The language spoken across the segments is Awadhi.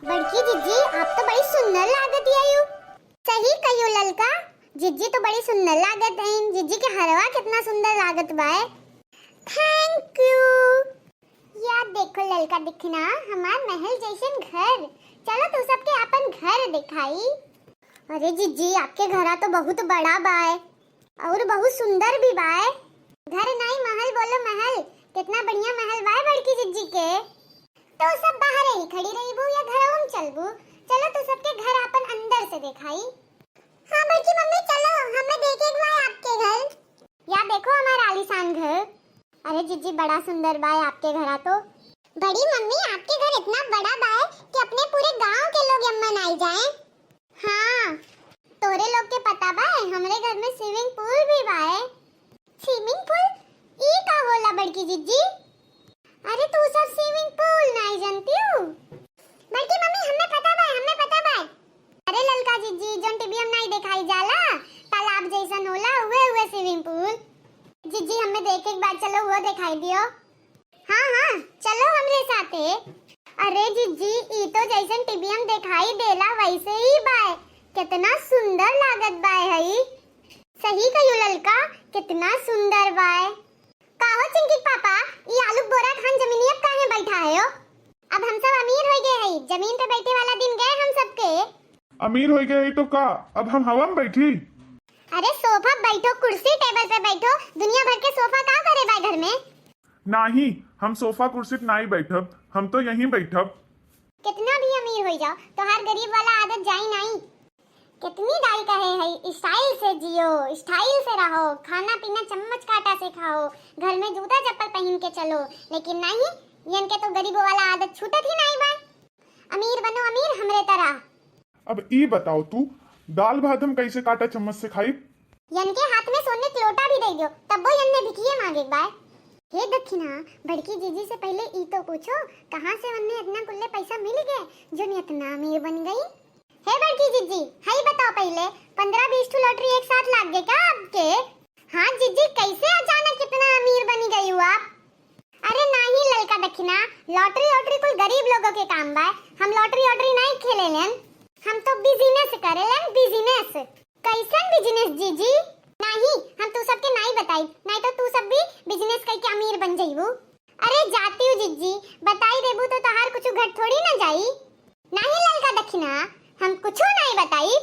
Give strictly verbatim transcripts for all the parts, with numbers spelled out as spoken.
बड़की जिज्जी, आप तो बड़ी सुंदर लागत आयु। सही कहियो ललका, जिज्जी तो बड़ी सुंदर लागत हईन। जिज्जी के हरवा कितना सुंदर लागत बाय। Thank you। या देखो ललका दखिना, हमार महल जैसन घर। चलो तू सबके आपन घर देखाई। अरे जिज्जी, आपके घरा तो बहुत बड़ा बाय और बहुत सुंदर भी बाय। घर नाई महल बोलो महल, कितना बढ़िया महल बाय बड़की जिज्जी के। तो सब बाहरे ही खड़ी रहीबू या घरवा में चलबू? चलो तू सबके घर आपन अंदर से देखाई। हाँ बड़की मम्मी, चलो, हमें देखे के बाय आपके घर। या देखो हमारा आलीशान घर। अरे जिज्जी, बड़ा सुंदर बाय आपके घरा तो। बड़ी मम्मी, आपके घर इतना बड़ा बाय कि अपने पूरे गांव के लोग यम्मन आई जाए। हाँ, तोरे लोग के पता बाय, हमरे घर में swimming pool भी बाय। Swimming pool? ई का होला बड़की जिज्जी? अरे तू सब swimming pool नाई जानती हूँ? बड़की मम्मी, हमें पता बाय, हमें पता बाय। अरे ललका जिज्जी, जोन टीवी में नाई देखाई जाला, तालाब जैसन होला, उहे, उहे swimming pool। जिज्जी, हमें देखे के बाद चलो वो देखाई दियो। हाँ, हाँ, चलो हमरे साथे। अरे जिज्जी, ई तो जैसन टीवी में देखाई देला वैसे ही बाय। कितना सुंदर लागत बाय हई। सही कहियो ललका, कितना सुंदर बाय। का हो चिंकी के पापा, ई आलू के बोरा खान जमीनिया पे काहे बैठा है हो? अब हम सब अमीर हो गए हई, जमीन पे बैठे वाला दिन गए हम सबके। अमीर हो गए हई तो का, अब हम हवा में बैठी? अरे सोफा पे बैठो, कुर्सी टेबल पे बैठो, दुनिया भर के सोफा का करे बाय घर में? नाही, हम सोफा कुर्सी पे नाही बैठब, हम तो यहीं बैठब। कितना भी अमीर हो जाओ, तोहार गरीब वाला आदत जाई नाही। कितनी दाई कहे है, style से जियो, style से रहो, खाना पीना चम्मच काटा से खाओ, घर में जूता चप्पल पहन के चलो, लेकिन नहीं, इनके तो गरीबों वाला आदत छूटत ही नहीं बाय। अमीर बनो अमीर हमरे तरह। अब ई बताओ तू, दाल भात हम कैसे काटा चम्मच से खाई? यनके हाथ में सोने के लोटा भी दे दियो, तब्बो यन में भिखिए मांगे के बाय। हे दखिना, बड़की जीजी से पहले ई तो पूछो, कहाँ से उन्हें इतना कुल्ले पैसा मिल गए, जो इतना अमीर बन गई? हे बड़की जीजी, हई बताओ पहले, पन्द्रह बीस ठो lottery एक साथ लाग गए का आपके? हाँ जीजी, कैसे अचानक इतना अमीर बनी गई हो आप? अरे नाही ललका दखिना, lottery वॉटरी कुल गरीब लोगों के काम बा। हम lottery वॉटरी नाही खेलेलेन, हम तो business करेलेन, business। कैसन business जीजी? नाही, हम तू सबके नाही बताई, नाही तो तू सब भी business करके अमीर बन जइबू। अरे जाती हूँ जीजी, बताई देबू तो तोहार कुछ घट थोड़ी ना जाई। नाही ललका दखिना, हम कुछो नाही बताई।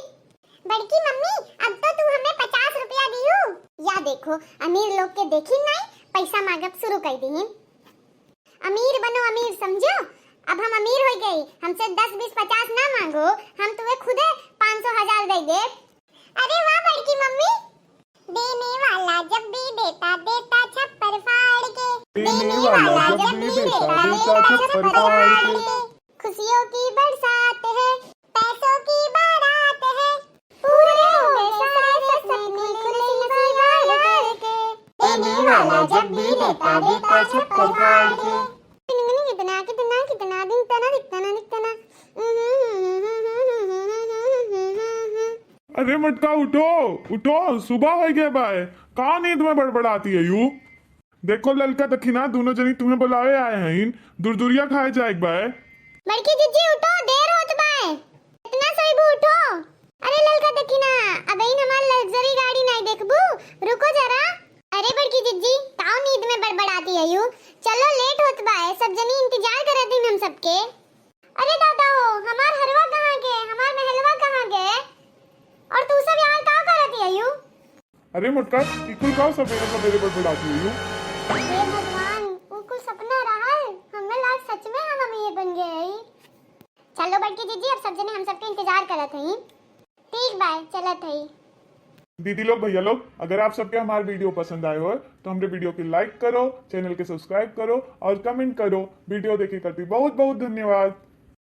बड़की मम्मी, अब तो तू हमें पचास रुपया दियो। या देखो, अमीर लोग के देखी नाही, पैसा मांगब शुरू कर दीन। अमीर बनो अमीर, समझो? अब हम अमीर हो गए, हमसे दस बीस पचास ना मांगो, हम तुम्हें खुदे पाँच सौ हजार दे दे। अरे वाह बड़की मम्मी। देने वाला जब भी देता, देता छप्पर फाड़ के। देने वाला जब भी देता, देता छप्पर फाड़ के। खुशियों की बरसात है, पैसों की बारात है, पूरे हो गए सारे सपने खुले दीवार के। देने वाला जब भी देता, देता छप्पर फाड़ के। कितना, कितना, कितना दिन तना, दिखता ना, दिखता ना। अरे मटका, उठो, उठो, सुबह हो गया बाय। का नींद में बड़बड़ाती है यू? देखो ललका दखिना, दोनों जनी तुम्हें बुलावे आए हैं, दुरदुरिया खाए जाए बाय। बड़की जीजी उठो, देर होत बाय। इतना सोईबू, उठो। अरे ललका दखिना, अब इन हमार luxury गाड़ी नहीं देखबू, रुको जरा। अरे बड़की जीजी, काव नींद में बड़बड़ाती है यू? चलो लेट होत बाय, सब जनी इंतजार करत दिन हम सबके। अरे दादा हो, हमार हरवा कहाँ गे, हमार महलवा कहाँ गे? और तू सब यहाँ का करत आयु? अरे मोटका, ई कुल का सवेरे सवेरे बड़बड़ाती आयु? हे भगवान, ऊ कुल सपना रहल, हमें लाग सच में हम अमीर बन गए हई। चलो बड़की जीजी, अब सब जने हम सबके इंतजार करत हई। ठीक बाय, चलत हई। दीदी लोग, भैया लोग, अगर आप सबके हमार video पसंद आए हो तो हमरे video के like करो, channel के subscribe करो और comment करो। Video देखे खातिर बहुत बहुत धन्यवाद।